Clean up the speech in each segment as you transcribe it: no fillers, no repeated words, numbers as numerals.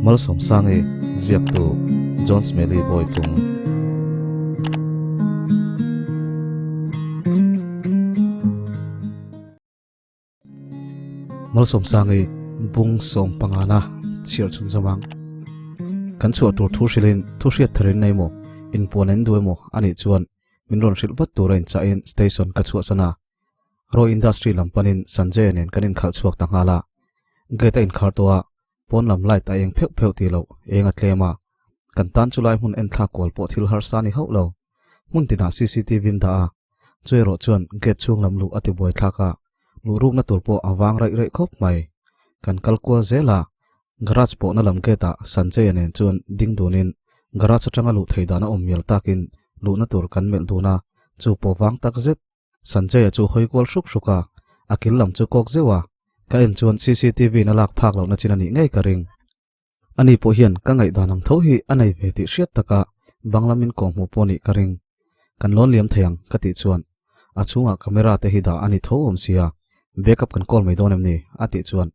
Malsawmsangi ziaktu John Smelly Bawitlung. Malsawmsangi bung sawm pangana chhiar chhun zawang kan chhuah tur thu hrilhin thu hriat tharin nei maw inpuan en duh emaw anih chuan min rawn hrilh vat tura inchahin station ka chhuahsan a. Raw industry lam panin Sanjay nen kan inkhalh chhuak ta nghal a. Gate a inkhar tawh a, pawn lam light a eng pheuh pheuh tih loh eng a tlem a. Kan tan chu lai hmun enthlak kual pawh thil harsa a ni hauh lo. Hmun tinah cctv in dah a, chu erawh chuan gate chhung lam luh a ti buai thlak a, luh rukna tur pawh a vang raih raih khawp mai. Kan kal kual zel a, garage pawhna lam gate ah Sanjay-a nen chuan ding dunin garage atanga luh thei dan a awm mial takin luhna tur kan melh dun a, chu pawh vang tak zet. Sanjay-a chu hawi kual hruk hruk a, a kil lam chu kawk zeuh a, ka en chuan cctv in a lak phak lohna chin a nih ngei ka ring. Ani pawh hian ka ngaihdan ang tho hi a nei ve tih hriat taka bang lamin kawng hmuh pawh nih ka ring. Kan lawn liam thei ang ka tih chuan a chhungah camera te hi dah a ni tho awm sia, backup kan call mai dawn em ni? a tih chuan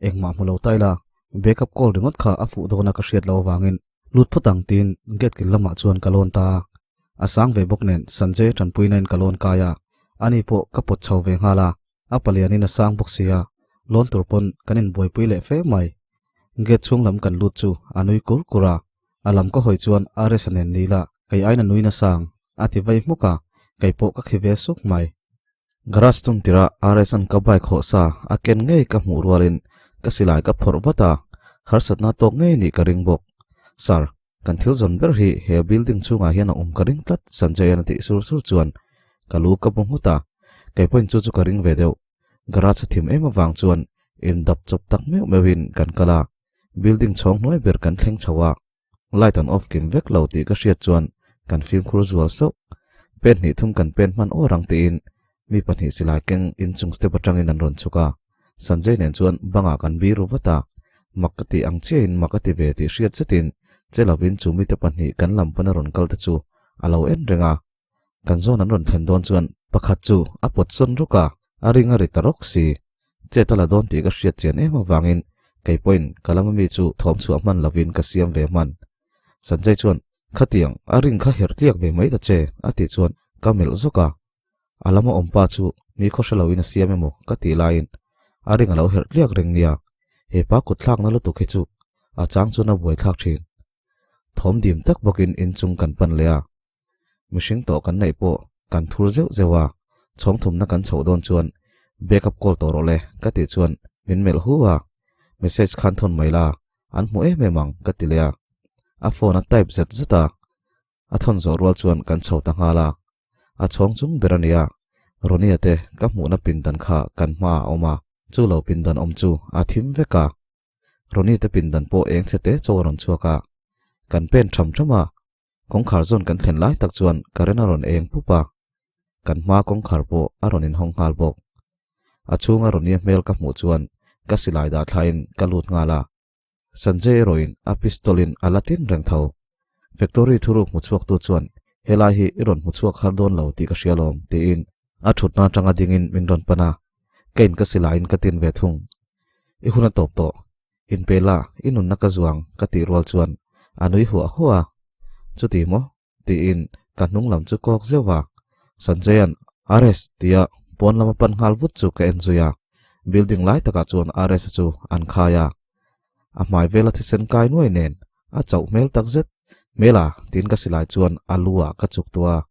engmah hmu lo ta ila backup call ringawt kha a fuh dawna ka hriat loh avangin Lut phawt ang tiin gate kil lamah chuan ka lawn ta a, a sang ve bawk nen Sanjay tanpuina in ka lawn kai a, ani pawh ka pawt chho ve nghal a, a palianin a sang bawk sia, lawn tur pawn kan inbuaipui leh fe mai. Gate chhung lam kan lut chu a nui kur kur a, a lam ka hawi chuan RS-a nen ni la kei aiin a nui nasang a ti vei hmuk a, kei pawh ka khi ve suk mai. Garage chung tirah RS-a'n ka bike hawh sa a ken ngei ka hmuh rualin ka silai ka phawrh vat a, harsatna tawk ngei nih ka ring bawk. Sir, kan thil zawn ber hi he building chhungah hian a awm ka ring tlat Sanjay-a'n a tih sur sur chuan ka lu ka bu nghut a, kei pawhin chu chu ka ring ve deuh. Garage a thim em avang chuan indap chawp tak meuh meuhin kan kal a, building chhawng hnuai ber kan thleng chho a. Light an off kim vek lo tih ka hriat chuan kan fimkhur zual sauh. Pen hnih thum kan pen hman awr ang tiin mi pahnih silai keng inchung step atangin an rawn chhuk a. Sanjay nen chuan bangah kan bi ru vat a, mak ka tih ang chiahin mak a ti ve tih hriat zetin che lovin chu mite pahnih kan lam pana rawn kal te chu a lo en reng a. Kan zawn an rawn thlen dawn chuan pakhat chu a pawt sawn ruk a, a ring a ri ta rawk si. Chet a la dawn tih ka hriat chian em avangin kei pawhin ka lama mi chu thawm chhuah hman lovin ka siam ve hman. Sanjay chuan, Khatiang, a ring kha herh tliak ve mai ta che, a tih chuan ka melh zawk a. A lama awm pa chu ni khaw hre loin a siam emaw ka tih laiin a ring a lo herh tliak reng nia. He pa kut thlakna lutuk hi chu a chang chuan a buaithlak thin. Thawm dim tak bawkin inchung kan pan leh a. Mihring tawh kan neih pawh kan thur zeuh zeuh a, chhawng thumna kan chhoh dawn chuan backup call tawh rawh le ka tih chuan min melh hu a, message khan thawn mai la, an hmu em em ang ka ti leh a, a phone a type zet zet a, a thawn zawh rual chuan kan chho ta nghal a, a chhawng chung ber a nia, Ronnie-a te ka hmuhna pindan kha kan hmaah a awm a, chu lo pindan awm chu a thim vek a. Ronnie te pindan pawh eng chhe te chaw a rawn chhuak a, kan pen tham tham a, Kawngkhar zawn kan thlen lai tak chuan current a rawn eng pup a, kan hma kawngkhar pawh a rawn inhawng nghal bawk. A chhunga Ronnie hmel ka hmuh chuan ka silai dah thlain ka lut nghal a, Sanjay erawhin a pistol in a la tin reng tho. Factory thuruk hmu chhuaktu chuan helai hi i rawn hmu chhuak har dawn lo tih ka hria lawm tiin a thutna atanga dingin min rawn pan a, ka in ka silaiin ka tin ve thung. I hun a tawp tawh, Inpe la, i nunna ka zuang ka tih rual chuan a nui huah huah a, Chuti maw? tiin ka hnung lam chu kawk zeuh a, Sanjay-a'n RS tia pawn lama pan nghal vut chu ka en zui a, building lai takah chuan RS-a chu an khai a, a hmai vela thisen kai nuai nen a chauh hmel tak zet, Hmela tiin ka silai chuan a lu ah ka chuk tuah a,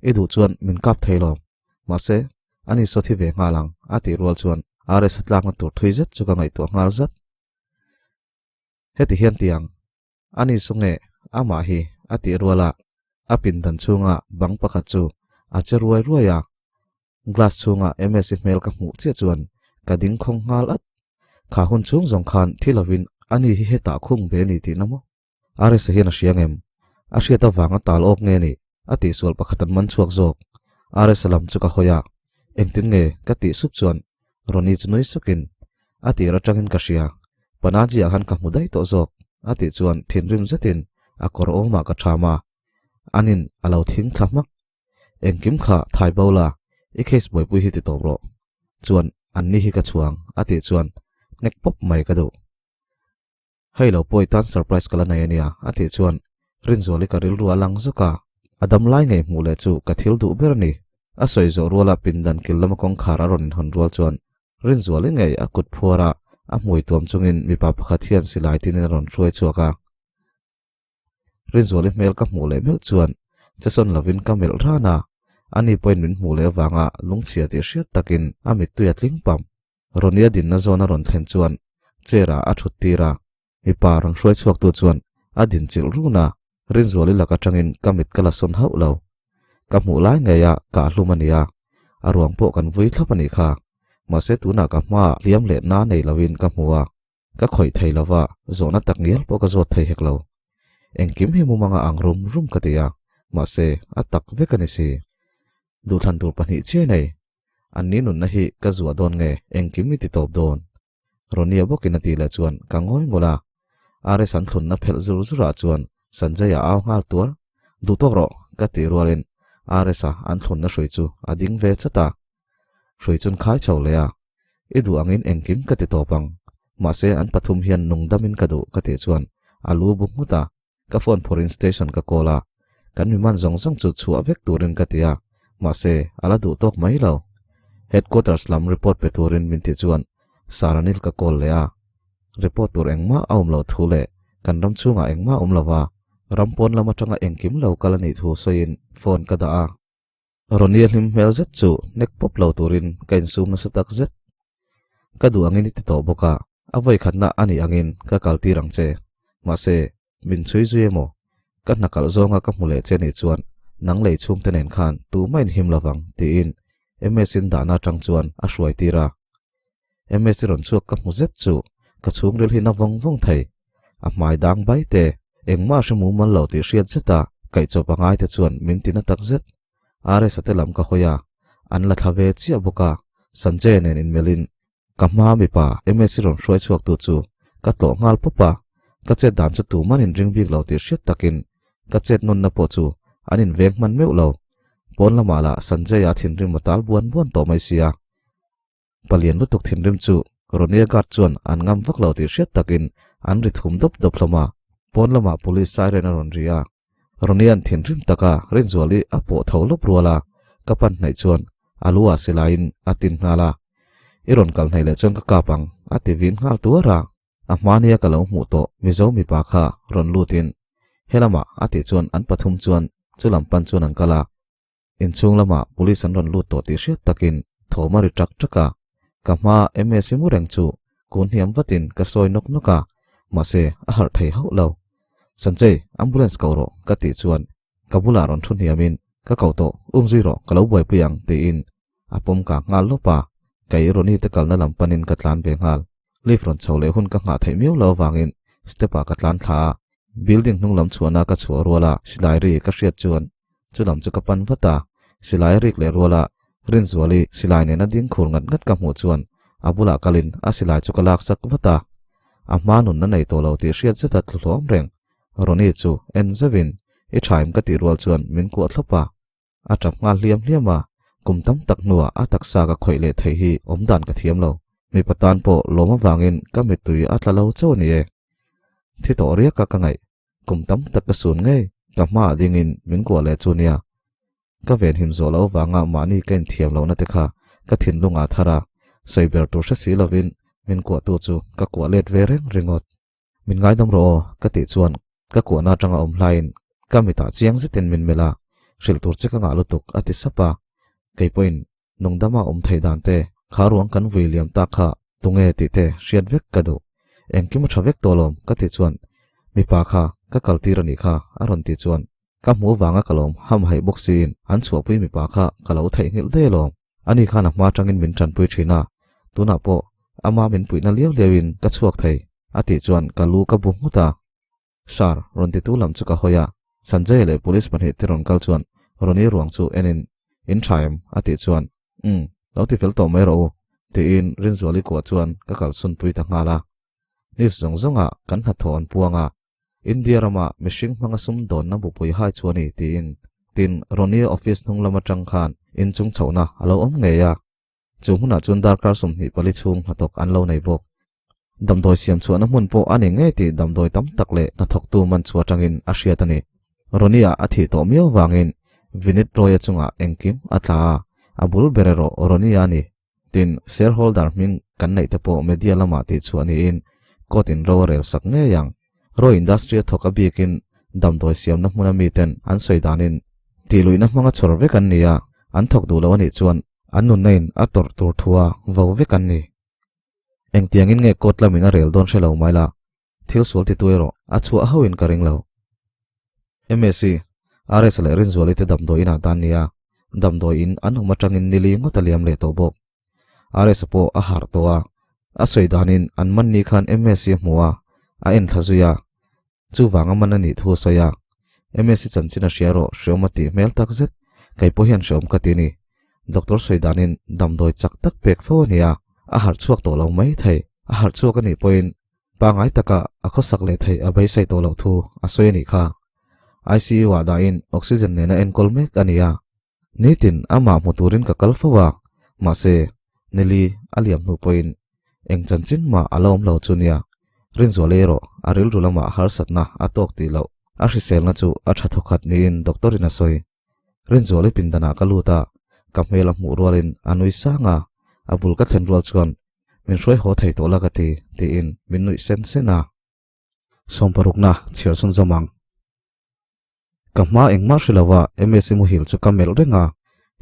I duh chuan min kap thei lo, mahse ani saw thi ve nghal ang a tih rual chuan RS a tlakna tur thui zet chu ka ngaihtuah nghal zat. Heti hian tiang ani saw nge amah hi a tih ruala a pindan chhunga bang pakhat chu a che ruai ruai a, glass chhunga MS-i hmel ka hmuh chiah chuan ka ding khawng nghal at. Kha hun chhung zawng khan thi lovin ani hi hetah khung ve ni tihna maw? RS-a hian a hria ngem? A hriat avanga tal awk nge ni? A tihsual pakhat an man chhuak zawk. RS-a lam chu ka hawi a, engtin nge ka tih sup chuan Ronnie chu nui sukin, A tir atangin ka hria, Panaji-ah khan ka hmu daih tawh zawk, a tih chuan thinrim zetin a kawr awmah ka ṭham a, anin a lo thing thla hmak. Engkim kha thai bo la, i case buaipui hi ti tawp rawh. Chuan anni hi ka chhuang, a tih chuan hnek pawp mai ka duh. Hei lo pawh i tan surprise ka la nei ania a tih chuan Rinzuali ka rilru a lang zawk a, a dam lai ngei hmuh leh chu ka thil duh ber a ni. A sawi zawh ruala pindan kil lama kawngkhar a rawn inhawn rual chuan Rinzuali ngei a kut phuar a, a hmui tuam chungin mipa pakhat hian silai tinin a rawn hruai chhuak a. Rinzuali hmel ka hmuh leh meuh chuan che sawn lovin ka melh ran a, ani pawhin min hmuh leh avanga lungchhia tih hriat takin a mittui a tling pam. Ronnie a dinna zawn a rawn thlen chuan chair ah a thut tir a, mipa rawn hruai chhuak tu chuan a din chilh run a, Rinzuali lak atangin ka mit ka la sawn hauh lo. Ka hmuh lai ngei a kah hlum a nia, a ruang pawh kan vui thlap a nih kha. Mahse tunah ka hmaah hliam leh na nei lovin ka hmu a, ka khawih thei lova zawhna tak ngial pawh ka zawt thei hek lo. Engkim hi mumanga ang rum rum ka ti a, mahse a tak vek a ni si. Duhthlan tur pahnih chiai nei. An ni nunna hi ka zuah dawn nge engkim i ti tawp dawn? Ronia bawkin a tih leh chuan ka ngawi ngawlh a. RS an thlunna phelh zur zurah chuan Sanjay a au nghal tuar. Duh tawk rawh ka tih rualin RS-a an thlunna hrui chu a ding ve chat a. Hrui chun khai chho leh a. I duh angin engkim ka ti tawp ang. Mahse an pathum hian nung damin ka duh ka tih chuan a lu bu nghut a. Ka phone phawrhin station ka call a, kan mi man zawng zawng chu chhuah vek turin ka ti a, mahse a la duh tawk mai lo. Headquarters lam report pe turin min tih chuan Saranil ka call leh a, report tur engmah a awm loh thu leh kan ram chhungah engmah a awm lova, ram pawn lam atanga engkim lo kal a nih thu sawiin phone ka dah a. Ronnie hlim hmel zet chu nek pawp lo turin ka insum nasa tak zet. Ka duh angin i ti tawh bawk a, a vawi khatna a nih angin ka kal tir ang che. Mahse, min chhui zui emaw? Ka hna kalh zawnga ka hmu leh che nih chuan nang lei chhungte nen khan tumah in him lovang tiin MS-in dahna atang chuan a hruai tir a. MS-i rawn chhuak ka hmu zet chu ka chhungril hi na vawng vawng thei. A hmai dang bai te, engmah a hre mumal lo tih hriat zet a, kaihchawp a ngai te chuan min ti na tak zet. RS-a te lam ka hawi a, an la thla ve chiah bawk a, Sanjay nen inmelhin ka hma mipa MS-i rawn hruai chhuak tu chu ka tlawh nghal pawp a, ka chet dan chu tuman in ring bik lo tih hriat takin ka chet nawnna pawh chu an inveng hman meuh lo. Pawn lamah lah Sanjay-a thinrim a tal buan buan tawh mai sia. Palian lutuk thinrim chu Ronia guard chuan an ngam vak lo tih hriat takin an ri thum dawp dawp hlawm a, pawn lamah police siren a rawn ri a. Ronia'n thinrim taka Rinzuali a pawh tho lawp rual a, ka pan hnaih chuan a lu ah silaiin a tin nghal a. I rawn kal hnaih leh chuan ka kap ang, a ti vin nghal tuar a. A hmania ka lo hmuh tawh Mizo mipa kha rawn lutin helamah a tih chuan an pathum chuan chulam pan chuan an kal a. Inchhung lamah police an rawn lut tawh tih hriat takin thawm a ri ṭak ṭak a, ka hma MS mu reng chu kun hniam vatin ka sawi nawk nawk a, mahse a harh thei hauh lo. Sanjay, ambulance ko rawh ka tih chuan ka bulah rawn thu hniamin ka ko tawh, um zui rawh ka lo buaipui ang tiin a pawm kak nghal lawp a, kei Ronnie te kalna lam panin ka tlan ve nghal. Lift rawn chho leh hun ka nghah theih miau lo avangin step ah ka tlan thla a, building hnung lam chhuahna ka chhuah ruala silai ri ka hriat chuan Chu lam chu ka pan vat a, silai a rik leh ruala Rinzuali silai nena ding khur ngat ngat ka hmuh chuan a bulah kalin a silai chu ka lak sak vat a. A hma nunna nei tawh lo tih hriat zeta tlu hlawm reng Ronnie chu en zeuhin i thaim ka tih rual chuan min kuah thlawp a. A tap nghal hliam hliam a, kum tam tak hnuah a taksa ka khawih leh theih hi awm dan ka thiam lo. Mipa tan pawh lawm avangin ka mittui a tla lo chauh a ni e. Thi tawh riaka ka ngaih Kum tam tak ka sun ngei, ka hmaah dingin min kuah leh chu nia. Ka venhim zawh loh avanga mahni ka inthiam lohna te kha ka thinlung ah thar a, sawi ber tur hre si lovin min kuahtu chu ka kuah let ve reng ringawt. Min ngaidam rawh aw, ka tih chuan ka kuahna atanga awm hlaiin ka mitah chiang zetin min melh a, hrilh tur che ka ngah lutuk a ti sap a, kei pawhin Nungdama awm theih dan te, kha ruang kan vui liam tak kha tunge tih te hriat vek ka duh. Engkim a tha vek tawh lawm ka tih chuan mipa kha ka kal tir a nih kha a rawn tih chuan ka hmuh vanga ka lawm ham haih bawk siin an chhuahpui mipa kha ka lo theihnghilh daih alawm. Ani khan a hma atangin min tanpui thin a, tunah pawh ama min puihna liau liauin ka chhuak thei a tih chuan ka lu ka bu nghut a. Sir, rawn titu lam chu ka hawi a, Sanjay leh police pahnih te rawn kal chuan Ronnie ruang chu enin, In tha em? a tih chuan, Umm, lo ti fel tawh mai rawh u, tiin Rinzuali kuah chuan ka kalsun pui ta nghal a. News zawng zawngah kan hnathawh an puang a, India rama mihring hmanga sumdawnna bupui hai chu a ni, tiin. Tin, Ronnie office hnung lam atang khan inchung chhohna a lo awm ngei a. Chu hmunah chuan darkar 24 chhung hnathawk an lo nei bawk. Damdawi siam chhuahna hmun pawh a ni ngei tih damdawi tam tak leh hnathawktu man chu atangin a hriat a ni. Ronnie-a a thih tawh miau vangin Vinit Roy-a chungah engkim a tla a, a bul ber erawh Ronnie-a a ni. Tin, shareholder hming kan neih te pawh media lamah tihchhuah niin court in ro a rel sak ngei ang. Roy Industry a thawk a bikin damdawi siamna hmuna miten an sawi danin tihluihna hmanga chhawr vek an ni a, an thawk duh lo a nih chuan an nunna in a tawrh tur thua vo vek an ni. Engtiangin nge court lamin a rel dawn hre lo mai la, thil sual titu erawh a chhuah hauhin ka ring lo. MSc, RS leh Rinzuali te damdawi inah tan nia, damdawi in an awm atangin nili ngawt a liam leh tawh bawk. RS pawh a harh tawh a, a sawi danin an man ni khan MSc a hmu a, a enthla zui a, Chuvang a man a nih thu a sawi a, MSc chanchin a hria erawh hreawm a tih hmel tak zet, kei pawh hian hreawm ka ti a ni. Doctor sawi danin damdawi chak tak pek fo a ni a, a harh chhuak tawh lo mai thei. A harh chhuak a nih pawhin pangngai taka a khawsak leh theih a beisei tawh loh thu a sawi a nih kha. ICU ah dahin oxygen nena enkawl mek a ni a, Nitin amah hmu turin ka kal fo a, mahse Nili a liam hnu pawhin eng chanchin mah a la awm lo chu nia. Rinzuala erawh a rilru lamah harsatna a tawk tih loh a hriselna chu a tha thawkhat niin doctor in a sawi. Rinzuala i pindanah ka lut a, ka hmel a hmuh rualin a nui sang a, a bul ka thlen rual chuan min hruai haw thei tawh la ka ti tiin min nuih sen sen a. Sawmparukna chhiar chhun zawm ang. Ka hma engmah hre lova MSc muhil chu ka melh reng a,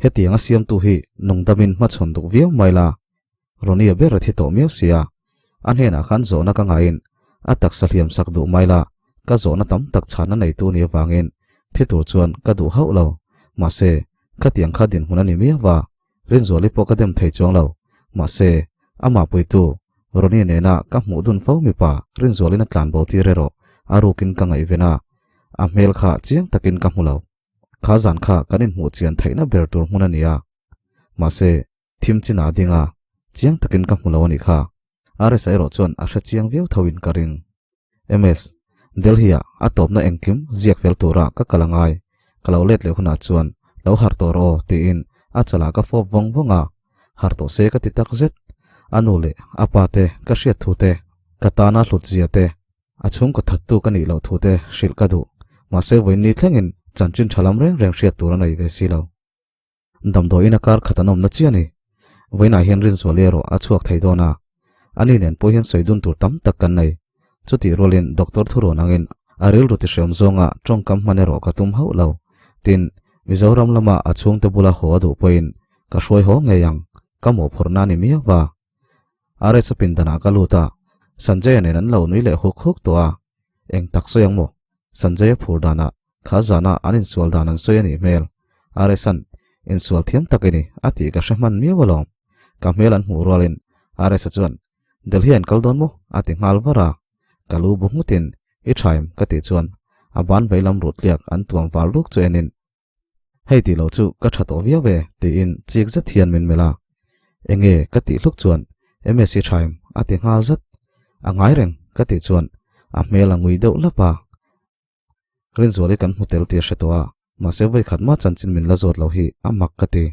hetiang a siamtu hi nungdamin hmachhawn duk viau mai la, Ronnie-a ber a thi tawh miau sia, a hnenah khan zawhna ka ngaiin a taksa hliam sak duh mai la, ka zawhna tam tak chhanna neitu ni avangin thi tur chuan ka duh hauh lo, mahse khatiang kha dinhmun a ni miau va, Rinzuali pawh ka dem thei chuang lo, mahse amah puitu Ronnie nena ka hmuh dun fo mipa Rinzualin a tlan bo tir erawh a rukin ka ngaihven a, a hmel kha chiang takin ka hmu lo. Kha zan kha kan inhmuh chian theihna ber tur hmun a ni a, mahse thim chinah a ding a, chiang takin ka hmu lo a nih kha. RSa erawh chuan a hre chiang viau thoin ka ring. MS, Delhi-ah a tawpna engkim ziak fel tura ka kal a ngai, ka lo let leh hunah chuan lo harh tawh rawh aw tiin a chalah ka fawp vawng vawng a, harh tawh se ka ti tak zet. A nu leh a pa te ka hriat thu te, ka tana hlut zia te, a chhungkaw thattu ka nih loh thu te hrilh ka duh, mahse vawiin thlengin chanchin tha lam reng reng hriat tur a nei ve si lo. Damdawiin a kar khat an awmna chiah a ni. Vawiinah hian Rinzuali erawh a chhuak thei dawn a. Ani nen pawh hian sawi dun tur tam tak kan nei. Chutih rualin doctor thurawn angin a rilru ti hreawm zawnga tawngkam hman erawh ka tum hauh lo. Tin, Mizoram lama a chhungte bula haw a duh pawhin ka hruai haw ngei ang, ka mawhphurhna a ni miau va. RS a pindanah ka lut a, Sanjay-a nen an lo nui leh huk huk tawh a. Eng tak sawi ang maw? Sanjay-a phur danah Kha zana an insual dan an sawi a nih hmel. RS-a'n, Insual thiam tak i ni, a tih ka hre hman miau alawm. Ka hmel an hmuh rualin RS-a chuan, Delhi-ah in kal dawn maw? a ti nghal var a. Ka lu bu nghutin, I tha em? ka tih chuan a ban veilam rut tliak an tuam val ruk chu enin, Hei tih loh chu ka tha tawh viau e, tiin chik zet hian min melh a. Enge? ka tih hluk chuan, MS i tha em? a ti nghal zat. A ngai reng, ka tih chuan a hmel a ngui deuh lap a. Rinzuali kan hmu tel tih a hre tawh a, mahse vawi khat mah chanchin min la zawt lo hi a mak ka ti.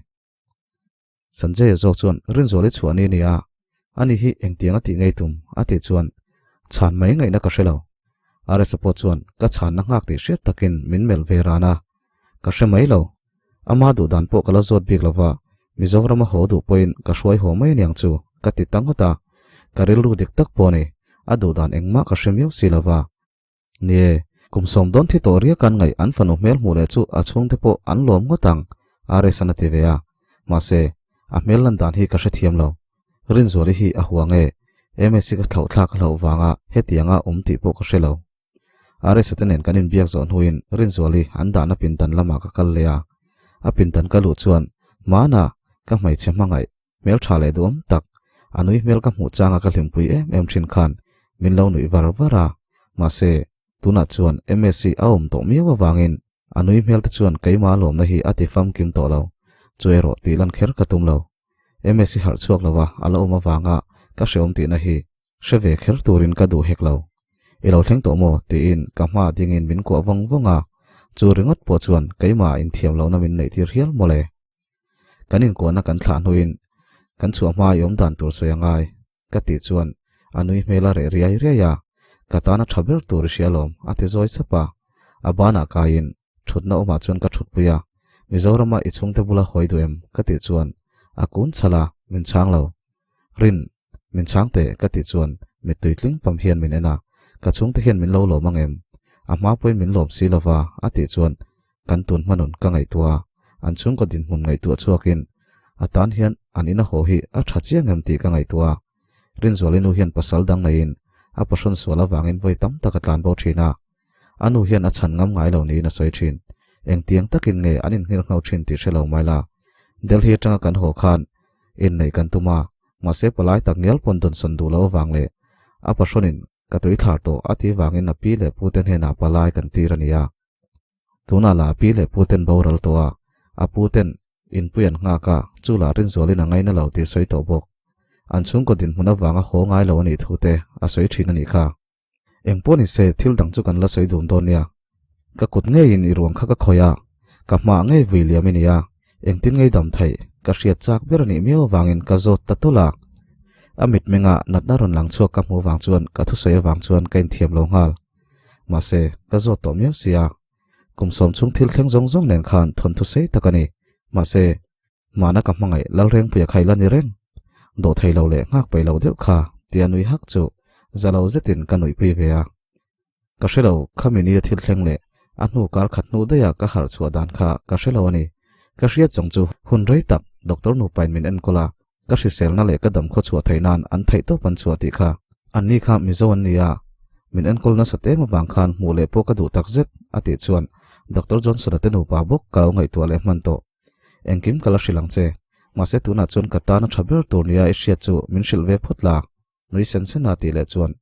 Sanjay-a zawk chuan Rinzuali chhuah ni a ni a, ani hi engtiang a tih ngei tum a tih chuan chhan mai ngaihna ka hre lo. RS-a pawh chuan ka chhanna nghak tih hriat takin min melh ve ran a, ka hre mai lo. Ama duh dan pawh ka la zawt bik lova, Mizoram a haw duh pawhin ka hruai haw mai aniang chu ka ti ta ngawt a, ka rilru dik tak pawh a ni, a duh dan engmah ka hre miau si lova. Nie, kum sawm dawn thi tawh riak an ngaih an fanu hmel hmuh leh chu a chhungte pawh an lawm ngawt ang, RS-an a ti ve a. Mahse, a hmel lan dan hi ka hrethiam lo. Rinzuali hi a hua nge, MSc ka thlauh thlak a hlauh vanga hetianga awm tih pawh ka hre lo. RS-a te nen kan inbiak zawh hnuin Rinzuali an dahna pindan lamah ka kal leh a. A pindan ka luh chuan hmana ka hmeichhe hmangaih Hmel tha leh duhawm tak, a nui hmel ka hmuh changa ka hlimpui em em thin khan min lo nuih var var a, mahse, tunah chuan MSc a awm tawh miau avangin a nui hmel te chuan keimah lawmna hi a ti famkim tawh lo, chu erawh tih lan kher ka tum lo. MSc harh chhuak lova a la awm avanga ka hreawm tihna hi hre ve kher turin ka duh hek lo. I lo thleng tawh maw? tiin ka hma dingin min kuah vawng vawng a, chu ringawt pawh chuan keimah inthiam lohna min neihtir hial mawle. Kan inkuahna kan thlah hnuin kan chhuah hma i awm dan tur sawi a ngai, ka tih chuan a nui hmel a reh riai riai a, Ka tan a tha ber tur i hria lawm, a ti zawi sap a. A banah kaiin thutna awmah chuan ka thutpui a, Mizorama i chhungte bula hawi duh em? ka tih chuan a kun chhalh a, min chhang lo. Rin, min chhang teh ka tih chuan mittui tling pam hian min en a, ka chhungte hian min lo lawm ang em? A hma pawhin min lawm si lova a tih chuan kan tun hmanun ka ngaihtuah a, an chhungkaw dinhmun ngaihtuah chhuakin a tan hian an ina haw hi a tha chiang em tih ka ngaihtuah a. Rinzuali nu hian pasal dang neiin a pahrawn sual avangin vawi tam tak a tlan bo thin a, a nu hian a chhan ngam ngai lo niin a sawi thin. Engtiang takin nge an inngirhngho thin tih hre lo mai la. Delhi atanga kan haw khan inneih kan tum a, mahse palai tak ngial pawn dawnsawn duh lo avang leh a pahrawnin ka tui thlar tawh a tih vangin a pi leh pute hnenah palai kan tir a ni a. Tunah lah a pi leh puten boral tawh a, a puten inpui an nghak a, chu lah Rinzualin a ngaina lo tih sawi tawh bawk. An chhungkaw dinhmun avanga haw ngai lo a nih thu te a sawi thin a nih kha. Eng pawh ni se thil dang chu kan la sawi dun dawn nia. Ka kut ngeiin i ruang kha ka khawih a, ka hmaah ngei vui liam i ni a, engtin ngei dam theih ka hriat chak ber a nih miau avangin ka zawt ta tawlh a. A mitmenga natna rawn lang chhuak ka hmuh vang chuan ka thusawi avang chuan ka inthiam lo nghal. Mahse, ka zawt tawh miau sia. Kum sawm chung thil thleng zawng zawng nen khan thawnthu sei tak a ni. Mahse, mahna ka hmangaih Lalrengpuia kha i la ni reng. Dawh thei lo leh nghak peih lo deuh kha tia nui hak chu za lo zetin ka nuihpui ve a. Ka hre lo, khami nia thil thleng leh a hnu kar khat hnu daiha ka harh chhuah dan kha ka hre lo a ni. Ka hriat zawng chu hun rei tak doctor nupain min enkawl a, Ka hriselna leh ka damkhaw chhuah theih nan an theih tawp an chhuah tih kha. Anni kha Mizo an ni a, min enkawl nasa em avang khan hmuh leh pawh ka duh tak zet, a tih chuan Doctor Johnson-a te nupa bawk ka lo ngaihtuah leh hman tawh. Engkim ka la hrilh ang che, mahse tunah chuan ka tan a tha ber tur nia i hriat chu min hrilh ve phawt la, nui sen sen a tih leh chuan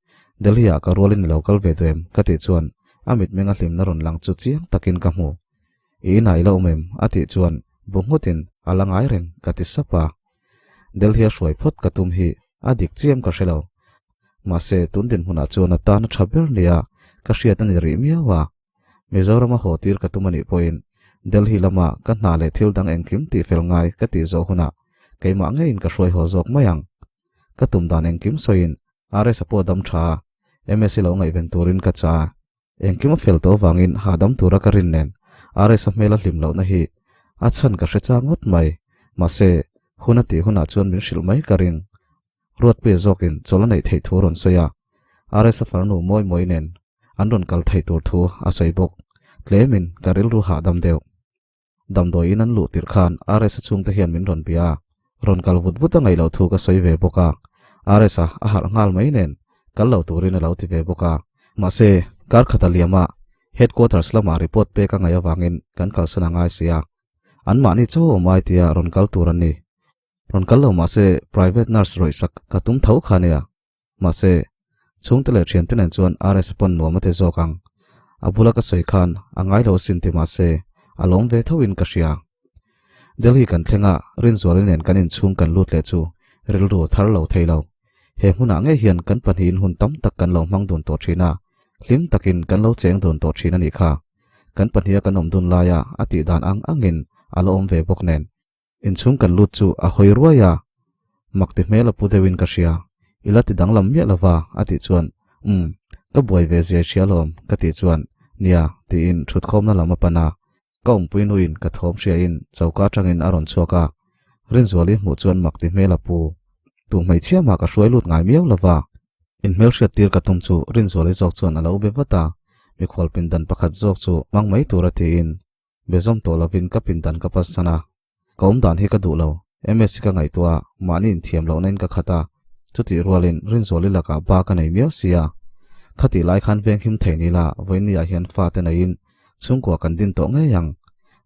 Delhi-ah ka rualin i lo kal ve duh em? ka tih chuan a mitmeng a hlimna rawn lang chu chiang takin ka hmu. I inah i la awm em? a tih chuan bu nghutin a la ngai reng ka ti sap a. Delhi-a hruai phawt ka tum hi a dik chiam ka hre lo. Mahse tun dinhmunah chuan a tan a tha ber nia ka hriat a ni rih miau a. Mizorama haw tir ka tum a nih pawhin Delhi lama ka hna leh thil dang engkim tihfel ngai ka tih zawh hunah keimah ngeiin ka hruai haw zawk mai ang. Ka tum dan engkim sawiin RS-a pawh dam tha a, MS-i lo ngaihven turin ka cha a. Engkim a fel tawh avangin hahdam tura ka rin nen RS-a hmel a hlim lohna hi a chhan ka hre chang ngawt mai. Mahse, hun a tih hunah chuan min hrilh mai ka ring. Ruatpuia zawkin chawl a neih theih thu a rawn sawi a, RS-a farnu mawi mawi nen an rawn kal theih tur thu a sawi bawk. Tlemin ka rilru hahdam deuh. Damdawi in an luh tirh khan RS-a chhungte hian min rawn bia a, rawn kal vut vut a ngaih loh thu ka sawi ve bawk a, RS-a a harh nghal mai nen kal lo turin a lo ti ve bawk a. Mahse, kar khat a liam a, Headquarters lamah report pek a ngaih avangin kan kalsan a ngai si a, anmahni chaw awm ai tia rawn kal tur an ni. Rawn kal lo mahse private nurse rawih sak ka tum tho kha nia. Mahse, chhungte leh thiante nen chuan RS pawn nuam a ti zawk ang. A bula ka sawi khan a ngai lo asin ti mahse, a lawm ve tho in ka hria. Delhi kan thleng a, Rinzuali nen kan inchhung kan lut leh chu rilru a thar lo thei lo. He hmunah ngei hian kan pahnihin hun tam tak kan lo hmang dun tawh thin a, hlim takin kan lo cheng dun tawh thin a nih kha. Kan pahniha kan awm dun laia a tih dan ang angin a la awm ve bawk nen. Inchhung kan lut chu a hawi ruai a, mak ti hmel a pu deuhin ka hria, i la ti danglam miah lova a tih chuan umm ka buai ve zia i hria lawm ka tih chuan nia tiin thutkhawmna lam a pan a, ka awmpui nuin ka thawm hriain choka atangin a rawn chhuak a, Rinzuali hmuh chuan mak ti hmel a pu, tu hmeichhia mah ka hruai lut ngai miau lova, inhmelhriat tir ka tum chu Rinzuali zawk chuan a lo be vat a, mikhual pindan pakhat zawk chu hmang mai tura tiin Be zawm tawh lovin ka pindan ka pasan a, ka awm dan hi ka duh lo. MS hi ka ngaihtuah a, mahni inthiam lohna in ka khat a, chutih rualin Rinzuali lakah ba ka nei miau si a. Khatih lai khan venghim thei ni la, vawiin ah hian fate neiin chhungkua kan din tawh ngei ang.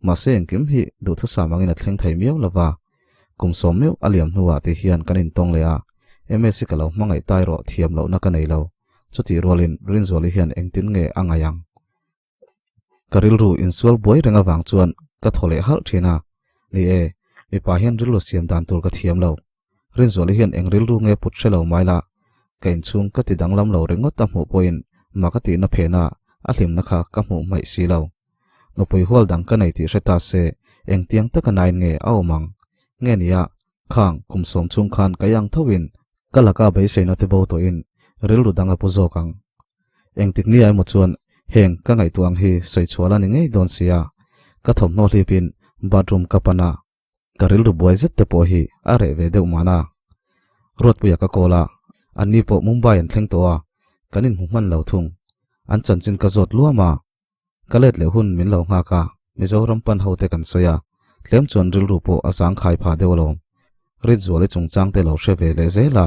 Mahse engkim hi duhthusam angin a thleng thei miau lova. Kum sawm meuh a liam hnuah ti hian kan intawng leh a, MS hi ka lo hmangaih tai rawh thiam lohna ka nei lo. Chutih rualin Rinzuali hian engtin nge a ngaih ang? Ka rilru insual buai reng avang chuan ka thaw leh halh thin a, ni e, mipa hian rilru siam dan tur ka thiam lo. Rinzuali hian eng rilru nge put hre lo mai la, ka inchhung ka ti danglam lo ringawt a hmuh pawhin mak a tihna phena a hlimna kha ka hmuh hmaih si lo. Nupui hual dang ka nei tih hre ta se engtiang taka nain nge a awm ang? Nge nia, khang kum sawm chhung khan ka iang tho in ka laka beiseina te bo tawhin. rilru dang a pu zawk ang. Engtik ni ah emaw chuan heng ka ngaihtuah ang hi sawi chhuah la ni ngei dawn sia, ka thawmhnaw hlipin bathroom ka pan a, ka rilru buai zet te pawh hi a reh ve deuh mahna. Ruatpuia ka call a, anni pawh Mumbai an thleng tawh a, kan inhmu hman lo thung. An chanchin ka zawt luam a, ka let leh hun min lo nghak a, Mizoram pan ho te kan sawi a, tlem chuan rilru pawh a zang khai phah deuh alawm. Rinzuali chungchang te lo hre ve leh zel a,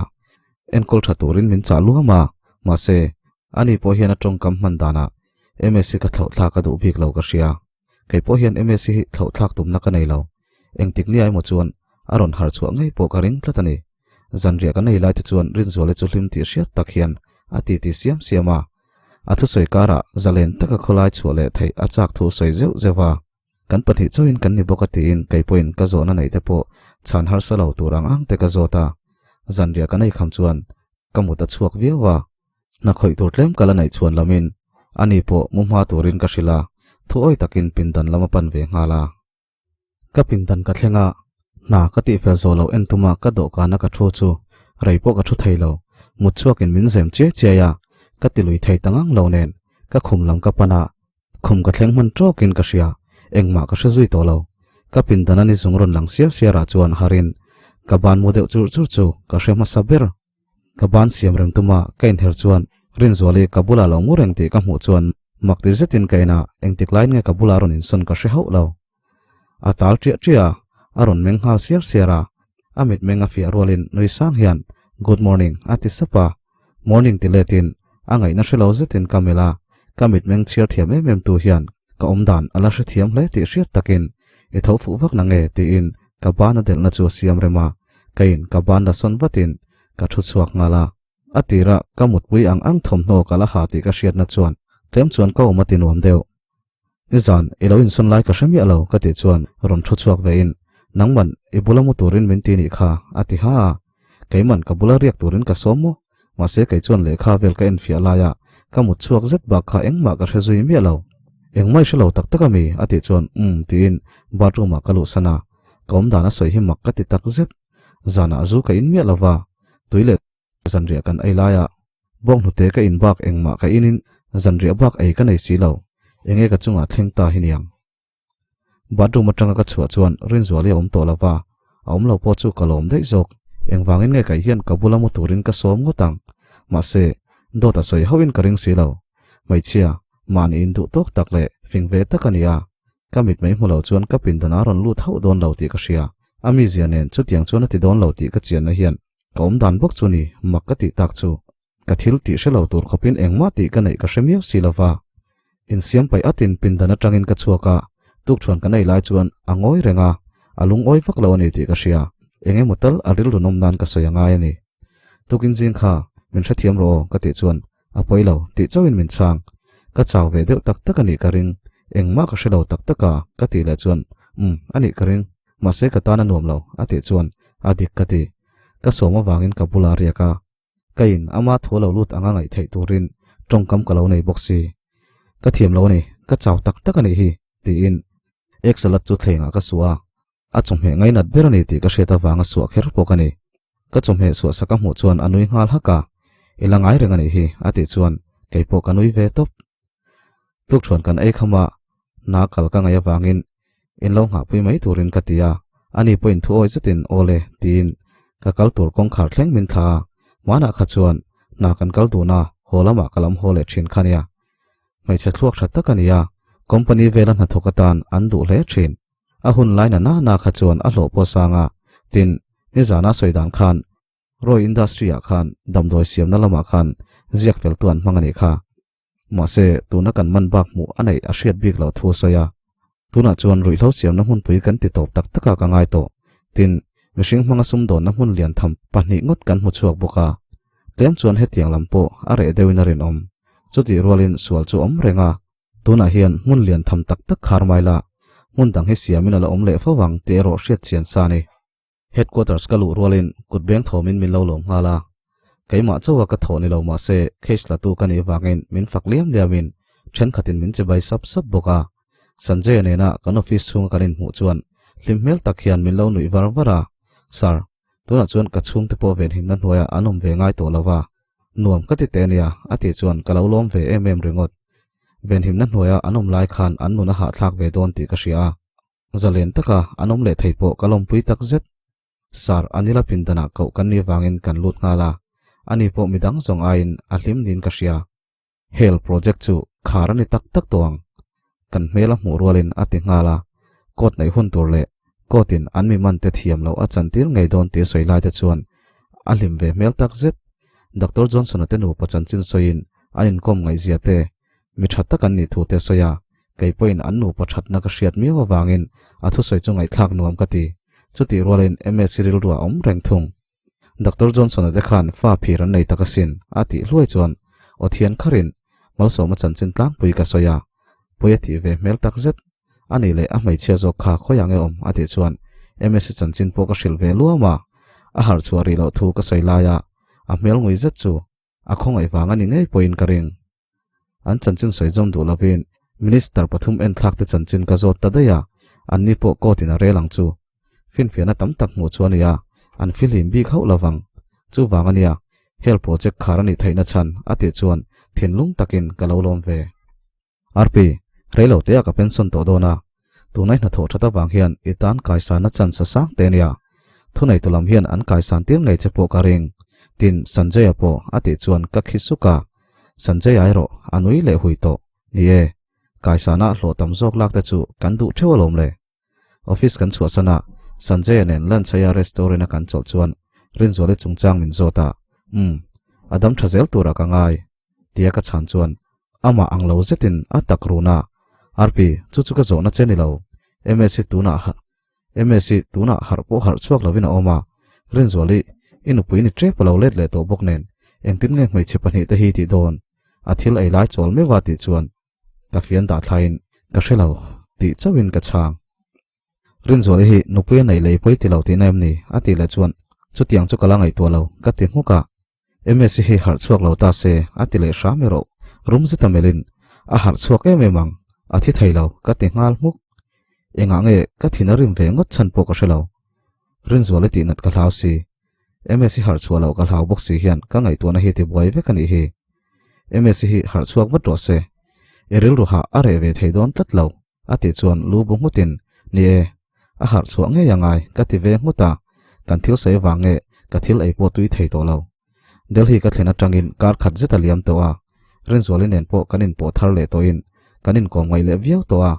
enkawl tha turin min chah luam a, mahse, ani pawh hian a tawngkam hman danah MSc ka thlauh thlak a duh bik lo ka hria. Kei pawh hian MSc hi thlauh thlak tumna ka nei lo. Engtik nia emaw chuan a rawn harh chhuah ngei pawh ka ring tlat a ni. Zanriah kan ei lai te chuan Rinzuali chu hlim tih hriat tak hian a titi siam siam a. A thusawi karah zalen taka khawlai chhuah leh theih a chak thu sawi zeuh zeuh a. Kan pahnih chauhin kan ni bawk a tiin kei pawhin ka zawhna neih te pawh chhan harsa lo tur ang ang te ka zawt a. Zanriah kan ei kham chuan ka mut a chhuak viau a. Hna khawih tur tlem ka la neih chhuan lamin ani pawh mu hma turin ka hrilh a, thu awi takin pindan lam a pan ve nghal a. Ka pindan ka thleng a, hna ka tihfel zawh loh en tuma ka dawhkana ka thu chu rei pawh ka thu thei lo, mut chhuakin min zem chiai chiai a, ka ti lui thei ta ngang lo nen ka khum lam ka pan a, khum ka thleng hman tawkin ka hria, engmah ka hre zui tawh lo. Ka pindan a ni zung rawn lang siar siar ah chuan harin ka ban mu deuh churh churh chu ka hre hmasa ber. Ka ban siam reng tuma ka inher chuan Rinzuali ka bulah lo ngu reng tih ka hmuh chuan mak ti zetin ka inah engtik laiin nge ka bulah rawn insawn ka hre hauh lo. A tal ṭiah ṭiah a, a rawn meng nghal siar siar a, a mitmeng a fiah rualin nui sang hian Good morning a ti sap a, morning ti letin a ngaihna hre lo zetin ka melh a, ka mitmeng chhiar thiam em em tu hian ka awmdan a la hrethiam hle tih hriat takin i tho fuh vak na nge tiin ka ban a delhna chu a siam rem a, Keiin ka ban la sawn vatin ka thu chhuak nghal a, a tira ka mutpui ang ang thawmhnaw ka la ha tih ka hriatna chuan tlem chuan ka awm a ti nuam deuh. Nizan i lo insawn lai ka hre miah lo ka tih chuan rawn thu chhuak vein nangman i bula mu turin min ti nih kha a ti ha a, keiman ka bula riak turin ka sawm maw? Mahse kei chuan lehkha vel ka enfiah laia ka mut chhuak zet bak kha engmah ka hre zui miah lo. Engmah i hre lo tak tak ami? a tih chuan umm tiin bathroom ah ka luhsan a. Ka awm dan a sawi hi mak ka ti tak zet. Zanah zu ka in miah lo va, tui leh zanriah kan ei laia bawnghnute ka in bak engmah ka inin zanriah bak ei ka nei si lo. Enge ka chungah thleng ta hi niang. Bathroom atanga ka chhuah chuan Rinzuali a awm tawh lo va, a awm lo pawh chu ka lawm daih zawk. Engvangin nge kaih hian ka bula mu turin ka sawm ngawt ang. Mahse, dawt a sawi hauhin ka ring si lo. Hmeichhia, mahni in duh tawk tak leh fing ve tak a ni a. Ka mit mai hmu lo chuan ka pindan a rawn lut hauh dawn lo tih ka hria. A mizia nen chutiang chuan a ti dawn lo tih ka chianna hian ka awm dan bawk chu ni mak ka tih tak chu. Ka thil tih hre lo tur khawpin engmah tih ka neih ka hre miau si lova. Insiam paih atin pindan atangin ka chhuak a, tukṭhuan kan ei lai chuan a ngawi reng a, a lungawi vak lo a ni tih ka hria. Eng emaw tal a rilru nawm nan ka sawi a ngai a ni. Tukin zing kha min hrethiam rawh aw ka tih chuan A pawi lo, tih chauhin min chhang. Ka chau ve deuh tak tak a nih ka ring. Engmah ka hre lo tak tak a, ka tih leh chuan, Umm, a nih ka ring. Mahse ka tan a nuam lo, a tih chuan, A dik ka ti. Ka sawm avangin ka bulah a riak a. Ka in ama thu a lo lut anga ngaih theih turin tawngkam ka lo nei bawk si. Ka thiam lo a ni, ka chau tak tak a nih hi, tiin egg salad chu thlengah ka suah a. A chawhmeh ngainat ber a ni tih ka hriat avanga suah kher pawh ka ni. Ka chawhmeh suah sak a hmuh chuan a nui nghal hak a, I la ngai reng a nih hi, a tih chuan kei pawh ka nui ve tawp. Tukṭhuan kan ei kham a, hna kal ka ngaih avangin in lo nghahpui mai turin ka ti a, ani pawhin thu awi zetin aw le tiin ka kal tur kawngkhar thleng min thla a, hmanah kha chuan hna kan kal dun a, haw lamah ka lam haw leh ṭhin kha nia. Hmeichhe thluak ṭha tak a ni a, company vela hnathawk atan an duh hle ṭhin. A hun lai na na na kha chuan a hlawh pawh sang a, tin, nizana sawi dan khan Roy Industry ah khan damdawi siamna lamah khan ziak fel tu an hmang a nih kha. Mahse, tuna kan man bak hmuh a neih a hriat bik loh thu a sawi a. Tunah chuan ruihhlo siamna hmunpui kan ti tawp tak taka ka ngai tawh. Tin, mihring hmanga sumdawnna hmun lian tham pahnih ngawt kan hmu chhuak bawk a. Tlem chuan hetiang lam pawh a reh deuhin a rinawm. Chutih rualin sual chu awm reng a. Tunah hian hmun lian tham tak tak khar mai la, hmun dang hi siamin a la awm leh fo vang tih erawh hriat chian sa a ni. Headquarters ka luh rualin kut beng thawmin min lo lawm nghal a, keimah chauha ka thawh ni lo mahse case latu ka nih vangin min fak liam liamin thenkhatin min chibai sap sap bawk a. Sanjay-a nena kan office chhunga kan inhmuh chuan hlim hmel tak hian min lo nuih var var a, Sir, tunah chuan ka chhungte pawh venhimna hnuaiah an awm ve ngai tawh lo va. Nuam ka ti teh ania a tih chuan ka lo lawm ve em em ringawt. Venhimna hnuaia an awm lai khan an nun a hahthlak ve dawn tih ka hria a. Zalen taka an awm leh thei pawh ka lawmpui tak zet. Sir, Anila pindanah koh kan nih vangin kan lut nghal a, ani pawh midang zawng aiin a hlim niin ka hria. Hel project chu khar a ni tak tak tawh ang. Kan hmel a hmuh rualin a ti nghal a, court neih hun tur leh court in an mi man te thiam loh a chantir ngei dawn tih a sawi lai te chuan a hlim ve hmel tak zet. Doctor Johnson-a te nupa chanchin sawiin an inkawm ngaihzia te, mi tha tak an nih thu te a sawi a, kei pawhin an nupa thatna ka hriat miau avangin a thusawi chu ngaihthlak nuam ka ti. Chutih rualin MSc rilru a awm reng thung. Doctor Johnson-a te khan fa phir an nei tak asin, a tih hluai chuan aw thian kharin Malsawma chanchin tlangpui ka sawi a, pui a tih ve hmel tak zet. A nih leh a hmeichhia zawk kha khawiah nge awm? a tih chuan MSc chanchin pawh ka hrilh ve luam a, a harh chhuah rih loh thu ka sawi lai a, a hmel ngui zet chu a khawngaih vang a ni ngei pawhin ka ring. An chanchin sawi zawm duh lovin Minister pathum enthlak te chanchin ka zawt ta daih a, anni pawh court in a rel ang chu. Finfiahna tam tak hmuh chu a ni a, an fihlim bik hauh lovang. Chuvang a nia, hel project khar a nih theihna chhan a tih chuan thinlung takin ka lo lawm ve. RP, Reilo te ah ka pension tawh dawn a, tunai hnathawh that avang hian i tan kaisanna chance a sang te ania. Thuneitu lam hian an kaisan tir ngei che pawh ka ring. Tin, Sanjay-a pawh a tih chuan ka khi suk a. Sanjay-a erawh a nui leh hui tawh. Ni e, kaisana hlawh tam zawk lak te chu kan duh theuh alawm le. Office kan chhuahsan a, Sanjay-a nen lunch aia restaurant a kan chawlh chuan Rinzuali chungchang min zawt a, Umm, a dam tha zel turah ka ngai. Tia ka chhan chuan amah ang lo zetin a tak run a, Arpi, chu chu ka zawhna che ni lo. MS hi tunah MS hi tunah harh pawh harh chhuak lovin a awm a, Rinzuali, i nupui ni tep a lo let leh tawh bawk nen, engtin nge hmeichhe pahnih te hi tih dawn? A thil ei lai chawl meuh a tih chuan ka fian dah thlaiin ka hre lo tih chauhin ka chhang. Rinzuali hi nupui a neih lei pawi ti lo tihna em ni? a tih leh chuan chutiang chu ka la ngaihtuah lo ka ti hmuk a. MS hi harh chhuak lo ta se a ti leh hram erawh rum zeta melhin a harh chhuak em em ang, a thi thei lo ka ti nghal hmuk. Engah nge ka thin a rim ve ngawt chhan pawh ka hre lo. Rinzuali tih nat ka hlau si. MS hi harh chhuah loh ka hlau bawk si hian ka ngaihtuahna hi tibuai vek a nih hi. MS hi harh chhuak vat rawh se. I rilru hah a reh ve thei dawn tlat lo a tih chuan lu bu nghutin ni e, a harh chhuah ngei a ngai ka ti ve nghut a, kan thil sawi vang nge ka thil ei pawh tui thei tawh lo. Delhi ka thlen atangin kar khat zet a liam tawh a, Rinzuali nen pawh kan inpawh thar leh tawhin kan inkawm ngaih leh viau tawh a,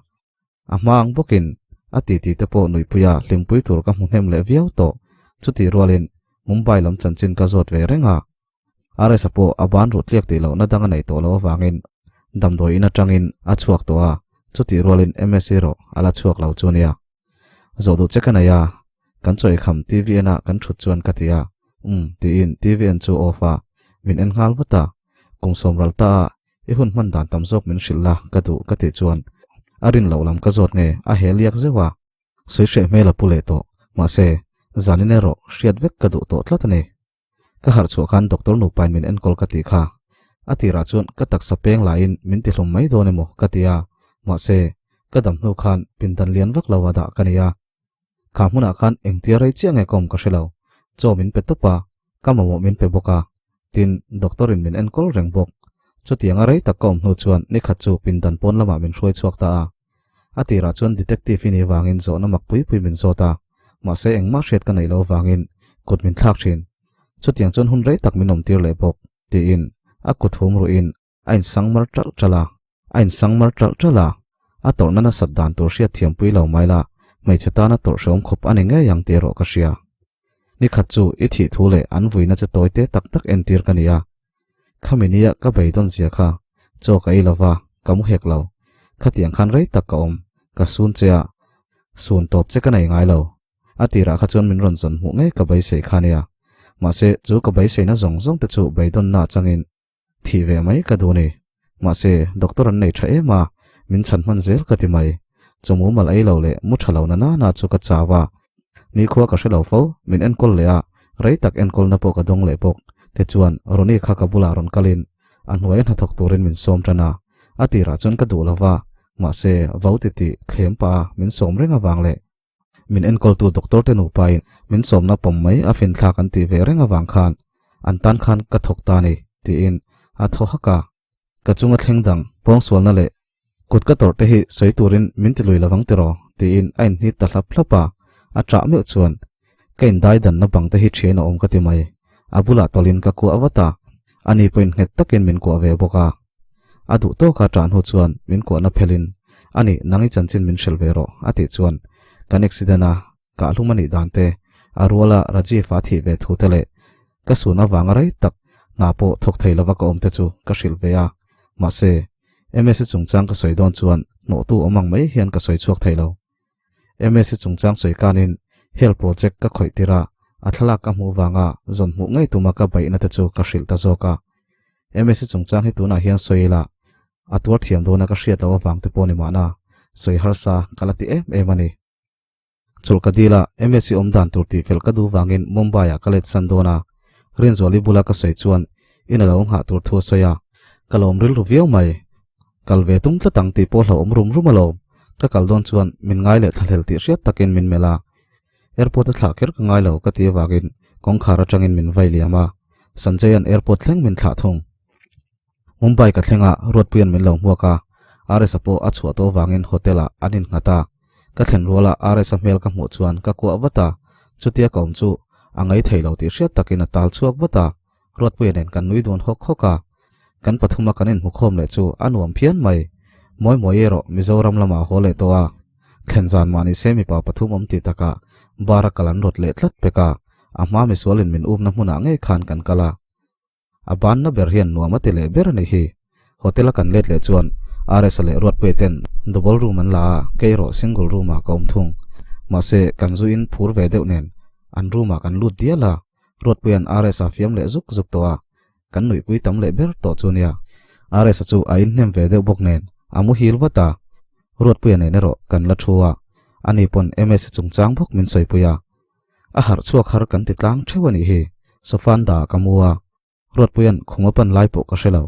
A hma ang bawkin a titi te pawh nuihpuia hlimpui tur ka hmu hnem leh viau tawh. Chutih rualin Mumbai lam chanchin ka zawt ve reng a. RS-a pawh a ban ruh tliak tih lohna dang a neih tawh loh avangin damdawi in atangin a chhuak tawh a, chutih rualin MS erawh a la chhuak lo chu nia. Zawh duh che ka nei a, kan chaw eikham TVN ah kan thut chuan ka ti a, umm tiin TVN chu off a, min en nghal vat a, kum sawm ral ta a I hun hman dan tam zawk min hrilh la ka duh ka tih chuan a rin loh lam ka zawt nge a hel liak zeuh a. Sawi hreh hmel a pu leh tawh. Mahse, zanin erawh hriat vek ka duh tawh tlat a ni. Ka harh chhuah khan doctor nupain min enkawl ka tih kha. A tirah chuan ka taksa peng laiin min tihlum mai dawn emaw ka ti a, mahse, ka dam hnu khan pindan lian vak lo a dah ka ni a. Kha hmunah khan engtia rei chiah nge ka awm ka hre lo. Chaw min pe tawp a, ka mamawh min pe bawk a, tin, doctor in min enkawl reng bawk. Chutianga rei tak ka awm hnu chuan nikhat chu pindan pawn lamah min hruai chhuak ta a. A tirah chuan detective i nih vangin zawhna mak pui pui min zawt a, mahse engmah hriat ka neih loh vangin kut min thlak thin. Chutiang chuan hun rei tak min awm tir leh bawk, tiin a kut hum ruhin a insang mar ṭalh ṭalh a, a insang mar ṭalh ṭalh a, a tawrhna nasat dan tur hriat thiampui lo mai la, hmeichhe tana tawrh hrehawm khawp a ni ngei ang tih erawh ka hria. Nikhat chu i thih thu leh an vuina che tawi te tak tak entir ka ni a, khami nia ka beidawn zia kha chaw ka ei lova, ka mu hek lo. Khatiang khan rei tak ka awm, ka sun che a, sun tawp che ka nei ngai lo. A tirah kha chuan min rawn zawn hmuh ngei ka beisei kha nia. Mahse, chu ka beiseina zawng zawng te chu beidawnna atangin Thih ve mai ka duh ni. Mahse, doctor an nei tha em a, min chhan hman zel ka ti mai. Chaw mumal ei lo leh mu tha lo na nana chu ka chau a. Nikhua ka hre lo fo, min enkawl leh a, rei tak enkawlna pawh ka dawng leh bawk. Tichuan, Ronnie kha ka bulah rawn kalin a hnuaia hnathawk turin min sawm tan a. A tirah chuan ka duh lo va, mahse, vo titih thlem pah a min sawm reng avang leh Min enkawltu doctor te nupain min sawmna pawm mai a finthlak an tih ve reng avang khan an tan khan ka thawk ta a ni. Tiin a thaw hak a. Ka chunga thleng dang pawngsualna leh kut ka tawrh te hi sawi turin min ti lui lovang tiraw? Tiin a inhnit ta hlap hlap a. A ṭah meuh chuan ka indai danna bang te hi ṭhian a awm ka ti mai. A bulah tawlhin ka kuah vat a, ani pawhin nghet takin min kuah ve bawk a. A duh tawka ṭah hnu chuan min kuahna phelhin, Ani, nang i chanchin min hrilh ve rawh, a tih chuan kan accident a Kahlum a nih dan te, a ruala Rajiv a thih ve thu te leh ka sun avanga rei tak hna pawh thawk thei lova ka awm te chu ka hrilh ve a. Mahse, Msa chungchang ka sawi dawn chuan hnawhtu awm ang mai hian ka sawi chhuak thei lo. Msa chungchang sawi kanin hel project ka khawih tir a, a thlalak ka hmuh vanga zawn hmuh ngei tuma ka baihna te chu ka hrilh ta zawk a. Msa chungchang hi tunah hian sawi ila a tuar thiam dawna ka hriat loh avang te pawh ni mahna sawi harsa ka la ti em em a ni. Chawlh ka dil a, MSc awm dan tur tih fel ka duh vangin Mumbai ah ka let san dawn a, Rinzuali bula ka sawi chuan in a lo nghah tur thu a sawi a, ka lawm rilru viau mai. Kal ve tum tlat ang tih pawh hlauhawm rum rum alawm, ka kal dawn chuan min ngai leh thlahlel tih hriat takin min melh a, airport a thlah kher ka ngai lo ka ti avangin kawngkhar atangin min vai liam a, Sanjay-a'n airport thleng min thlah thung. Mumbai ka thleng a, Ruatpuia'n min lo hmuak a, RS-a pawh a chhuah tawh avangin hotel-ah an innghat a. Ka thlen ruala RS-a hmel ka hmuh chuan ka kuah vat a, chutia ka awm chu a ngai thei lo tih hriat takin a tal chhuak vat a, Ruatpuia nen kan nui dun hawk hawk a. Kan pathuma kan inhmukhawm leh chu a nuam phian mai. Mawi mawi erawh Mizoram lamah a haw leh tawh a. Thlen zan mah nise mipa pathum awm tih takah bar a kal an rawt leh tlat pek a, a hma misualin min upna hmunah ngei khan kan kal a. A banna ber hian nuam a ti leh ber a nih hi. Hotel a kan let leh chuan RS-a leh Ruatpuia ten double room an la a, kei erawh single room ah ka awm thung. Mahse, kan zu in phur ve deuh nen an room ah kan lut dial a, Ruatpuia'n RS-a fiam leh zuk zuk tawh a, kan nuihpui tam leh ber tawh chu nia. RS-a chu a inhnem ve deuh bawk nen a muhil vat a, Ruatpuia nen erawh kan la thu a, ani pawn MS-a chungchang bawk min sawipui a. A harh chhuak har kan ti tlang theuh a nih hi, sofa an dah ah ka mu a, Ruatpuia'n khum a pan lai pawh ka hre lo.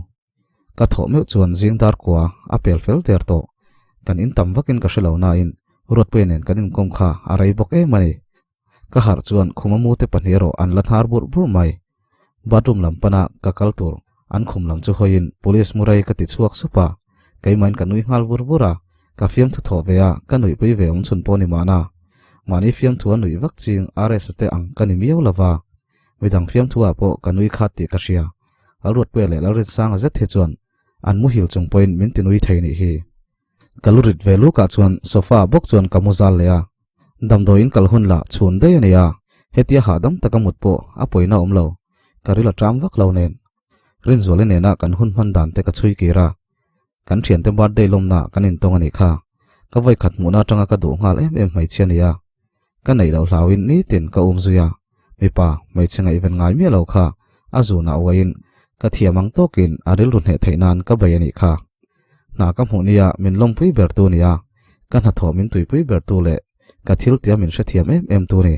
Ka thawh meuh chuan zing dar kua a pel fel der tawh. Kan in tam vakin ka hre lo nain Ruatpuia nen kan inkawm kha a rei bawk em a ni. Ka harh chuan khum a mu te pahnih erawh an la hnar burh burh mai. Bathroom lam pana ka kal tur an khum lam chu hawiin police mu rei ka ti chhuak sup a, keimahin ka nui nghal vur vur a, ka fiamthu thawh ve a, ka nuihpui ve awm chhun pawh ni mahna. Mahni fiamthu a nuih vak ching RS-a te ang ka ni miau lova, midang fiamthu ah pawh ka nui khat tih ka hria. Lalruatpuia leh Lalrinsanga zet hi chuan an muhil chung pawhin min ti nui thei nih hi. Ka lu rit ve lukah chuan sofa ah bawk chuan ka mu zal leh a, damdawiin kal hun lah chhun daih a ni a, hetia hahdam taka mut pawh a pawina awm lo, ka ril a ṭam vak lo nen. Rinzuali nena kan hun hman dan te ka chhui kir a, kan thiante birthday lawmna kan intawng a nih kha, ka vawikhat hmuhna atanga ka duh nghal em em hmeichhia a ni a, ka neih loh hlauin nitin ka um zui a, mipa hmeichhe ngaihven ngai miah lo kha a zunah uaiin ka thiam ang tawkin a rilru hneh theih nan ka bei a nih kha. Hna ka hmuh nia min lawmpui ber tu nia, ka hnathawh min tuipui ber tu leh ka thil tia min hrethiam em em tu ni.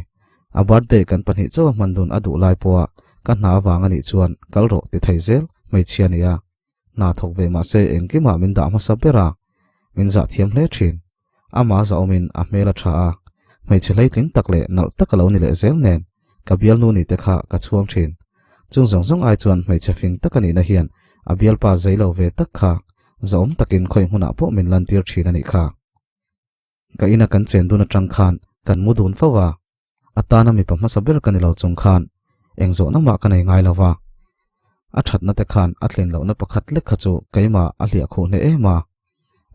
A birthday kan pahnih chauh a hman dun a duh lai pawha ka hna avang a nih chuan kal rawh ti thei zel hmeichhia nia. Hna thawk ve mahse engkimah min dah hmasa ber a, min zah thiam hle thin. Amah zahawmin a hmel a tha a, hmeichhe hleitling tak leh nalh tak a lo ni leh zel nen ka bialnu ni te kha ka chhuang thin. Chung zawng zawng ai chuan hmeichhe fing tak a nihna hian a bialpa zei lo ve tak kha zahawm takin khawi hmunah pawh min lantir thin a nih kha. Ka ina kan chen dun atang khan kan mu dun fo a, a tana mipa hmasa ber ka ni lo chung khan eng zawhna mah ka nei ngai lo va. A thatna te khan a tlin lohna pakhat lek kha chu keimah a hliah khuh hneh em a,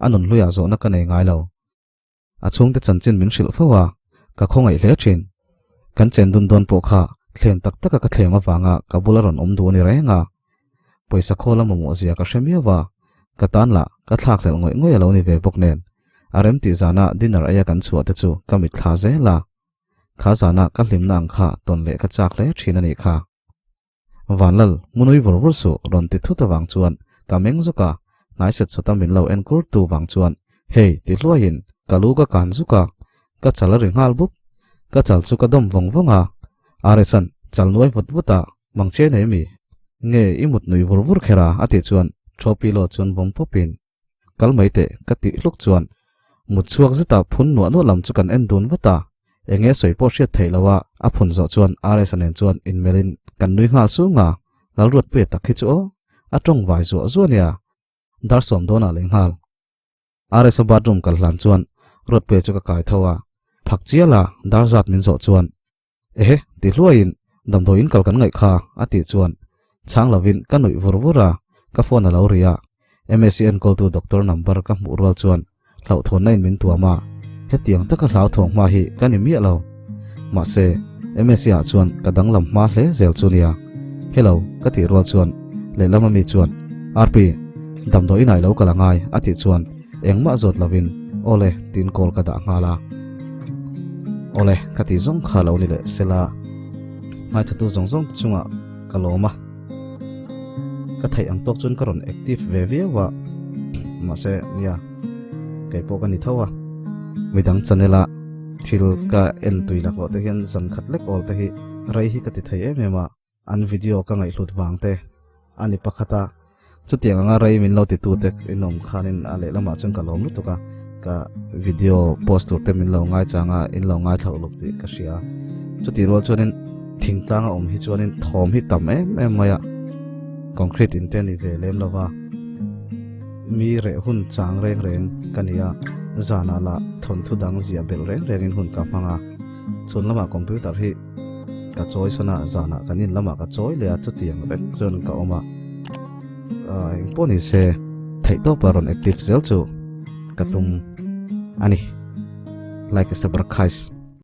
a nun hluiah zawhna ka nei ngai lo. A chhungte chanchin min hrilh fo a, ka khawngaih hle thin. Kan chen dun dawn pawh kha thlem tak taka ka thlem avanga ka bula rawn awm duh a ni reng a. Pawisa khawl a mamawh zia ka hre miau a, ka tan lah ka thlak hlelh ngawih ngawih a lo ni ve bawk nen, a rem tih zana dinner eia kan chhuah te chu ka mitthla zel a. Kha zana ka hlimna ang kha tawn leh ka chak hle thin a nih kha. Vanlal, munui vur vur suh rawn ti thut avang chuan ka meng zuk a, hnai set sawta min lo enkur tu vang chuan hei ti hluaiin ka lu ka kan zuk a, ka chal a ri nghal bup. Ka chal chu ka dawm vawng vawng a, Aresan chal nuai vut vut a, Mangchhe nei mi? Nge i mut nui vur vur kher a? a tih chuan Thawpi law chuan vawm pawpin Kal mai teh ka tih hluk chuan mut chhuak zeta phun nuah nuah lam chu kan en dun vat a, eng nge sawi pawh hriat theih loh a a phun zawh chuan RS-a nen chuan inmelhin kan nui nghal sung a, Lalruatpuia tak hi chu aw. A tawng vai zuah zuah nia. Dar sawm dawnah leh nghal. RS-a bathroom kal hlan chuan Ruatpuia chu ka kai tho a, phak chial a dar zat min zawh chuan Ehe, ti hluaiin damdawiin kal kan ngaih kha a tih chuan chhang lovin ka nuih vur vur a, ka phone a lo ri a, MSc enkawltu doctor number ka hmuh rual chuan hlauhthawnna in min tuam a, hetiang taka hlauthawng hma hi ka ni miah lo. Mahse, MSc ah chuan ka danglam hma hle zel chu nia. Hello, ka tih rual chuan lehlam ami chuan RP, damdawiin ah i lo kal a ngai a tih chuan engmah zawt lovin Awle tiin call ka dah nghal a. Awle, ka tih zawng kha lo ni leh sela ngaithatu zawng zawng te chungah ka lawm a. Ka theih ang tawk chuan ka rawn active ve viau a, mahse nia kei pawh ka ni tho a. Midang channel a thil ka en tui laklawh te hian zan khat lek awl te hi rei hi ka ti thei em em a, an video ka ngaihhlut vang te a ni pakhat a, chutiang anga rei min lo titu te in awm khanin a lehlamah chuan ka lawm lutuk a, ka video post tur te min lo ngaichang a, in lo ngaithla uluk tih ka hria. Chutih rual chuanin thingtlang a awm hi chuanin thawm hi tam em em mai a, concrete in te a ni ve lem lo va, mi reh hun chang reng reng ka ni a, zanah lah thawnthu dang ziah belh reng rengin hun ka hmang a, chhun lamah computer hi ka chawi sawn a, zanah kan in lamah ka chawi leh a, chutiang reng chuan ka awm a, engpawh ni se theihtawpa rawn active zel chu ka tum a ni. Like a subscribe.